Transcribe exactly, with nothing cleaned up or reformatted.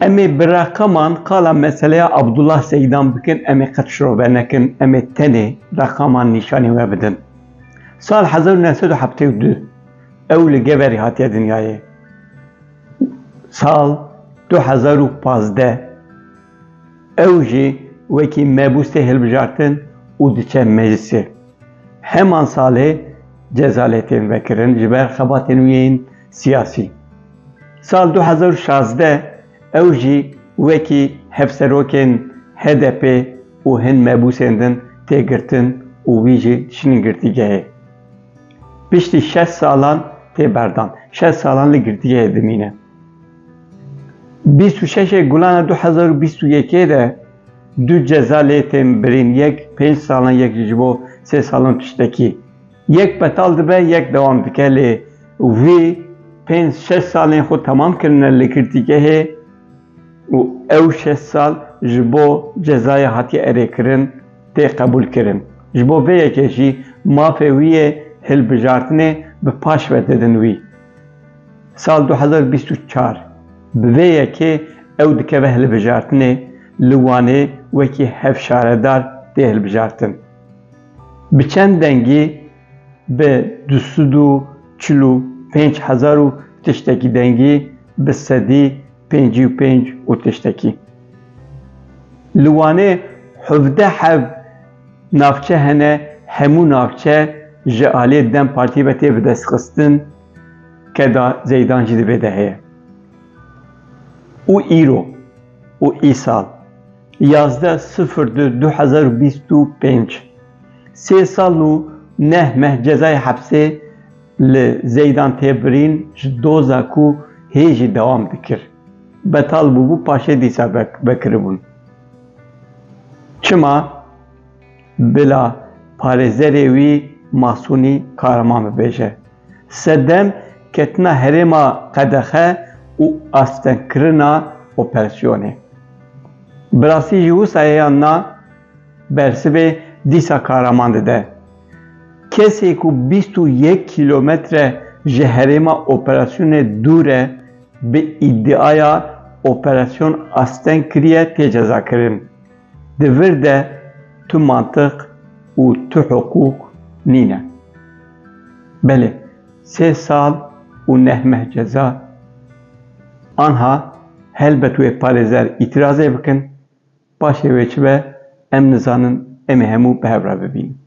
Em ê bi reqaman qala meseleya Abdullah Zeydan bikin, em ê qet şirove nekin, em ê tenê reqaman nîşanî we bidin. Sal hezar û neh sed û heftê û du ew li Geverî hatiye dinyayê. Sal du hezar û pazdeh ew jî wekî mebûs tê hilbijartin û diçe meclisê. Heman salê ceza lê tên vekirin ji ber xebatên wî yên siyasî. Sal du hezar û şazdeh ew jî wekî hevserokên H D P û hin mebûsên din tê girtin û wî jî dişînin girtîgehê. Piştî şeş salan tê berdan. Şeş salan li girtîgehê dimîne. Bîst û şeş Gulana du hezar û bîst û yekê de du ceza lê tên birîn. Yek pênc salan, yek jî ji bo sê salan tiştekî. Yek betal dibe, yek dewam dike, lê wî pênc şeş salên xwe temam kirine li girtîgehê û ew şeş sal ji bo cezaya hatiye erêkirin tê qebûlkirin. Ji bo vê yekê jî mafê wî yê hilbijartinê bi paş ve didin wî. Sal du hezar bîst û çar, bi vê yekê ew dikeve hilbijartinê, li Wanê wekî hevşaredar tê hilbijartin. Bi çend dengî? Bi du sed û çil û pênc hezar û tiştekî dengî, bi sedî pêncî û pênc û tiştekî. Li Wanê hevdeh heb navçe hene, hemû navçe ji aliyê DEM Partî ve tê bidestxistin, keda Zeydan jî di vê de heye. Û îro û îsal, yazdeh sifir du du hezar û bîst û pênc, sê sal û neh meh cezayê hepsê li Zeydan tê birîn, ji doza ku hê jî dewam dikir. Betal bûbû, paşê dîsa vek-, vekiribûn. Çima? Bila parêzerê wî Masûnî Kahraman bibêje. Sedem ketina herêma qedexe û astengkirina operasyonê. Bi rastî jî wisa ye yan na, bersivê dîsa Kahraman dide. Kesê ku bîst û yek kîlometre ji herêma operasyonê dûr e, bi îdiaya operasyon asteng kiriye, tê cezakirin. Di vir de tu mantiq û tu hiqûq nîne. Belê, sê sal û neh meh ceza. Anha helbet wê parêzer îtirazê bikin, paşê wê çi be, em nizanin, em ê hemû bi hev re bibînin.